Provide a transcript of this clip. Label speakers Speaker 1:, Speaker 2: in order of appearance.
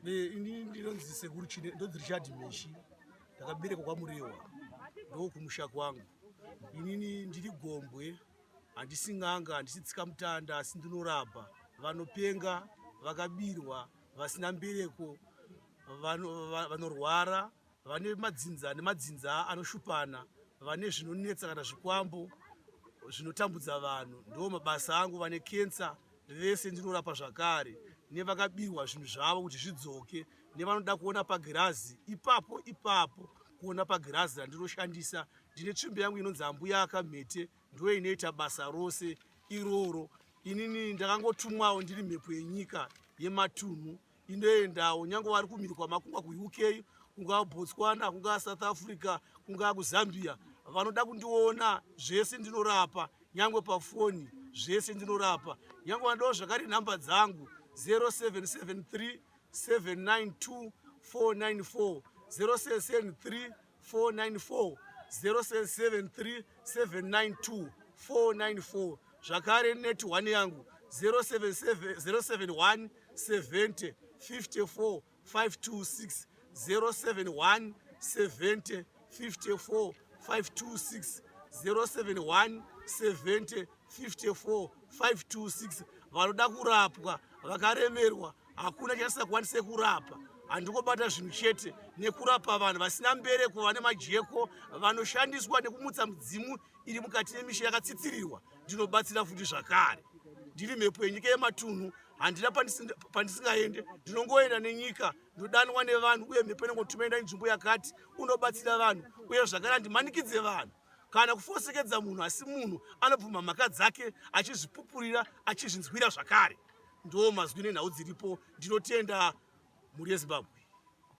Speaker 1: Ini ndinonzi sekuru Chine, ndonzi Richard Mishi, ndakaberekwa kwaMurewa, ndokumusha kwangu. Inini ndiri gombwe, handisi n'anga, handisi tsikamutanda, asi ndinorapa vanopenga, vakabirwa, vasina mbereko, vanorwara, vane madzinza nemadzinza anoshupana, vane zvinonetsa kana zvikwambo zvinotambudza vanhu. Ndo mabasa angu. Vane kensa vese ndinorapa zvakare, nevakabirwa zvinhu zvavo kuti zvidzoke, nevanoda kuona pagirazi ipapo ipapo, kuona pagirazi randinoshandisa. Ndine tsvimbo yangu inonzi Ambuya Akamhete, ndo inoita basa rose iroro. Inini ndakangotumwawo, ndiri mhepo yenyika yematunhu inoendawo nyange vari kumhiri kwamakungwa, kuUK, kungava Botswana, kungava South Africa, kungava kuZambia. Vanoda kundiona zvese ndinorapa, nyange pafoni zvese ndinorapa. Nyange vanodawo zvakare, nhamba dzangu 0773 792 494, 0773 494, 0773 792 494. Zvakare net 1 yangu 071 70 54 526, 071 70 54 526, 071 70 54 526. Vanoda kurapwa vakaremerwa, hakuna chandisingakwanise kurapa. Handingobata zvinhu chete, nekurapa vanhu vasina mbereko, vane majeko, vanoshandiswa nekumutsa mudzimu iri mukati nemisha yakatsitsirirwa, ndinobatsira futi zvakare. Ndiri mhepo yenyika yematunhu, handina pandisingaende, ndinongoenda nenyika, ndodanwa nevanhu, uye mhepo inongotuma, enda nzvimbo yakati unobatsira vanhu. Uye zvakare handimanikidze vanhu kana kufosekedza munhu, asi munhu anobvuma mhaka dzake achizvipupurira, achizvinzwira zvakare. Ndo mazwi nenhau dziripo. Ndinotenda mhuri yeZimbabwe.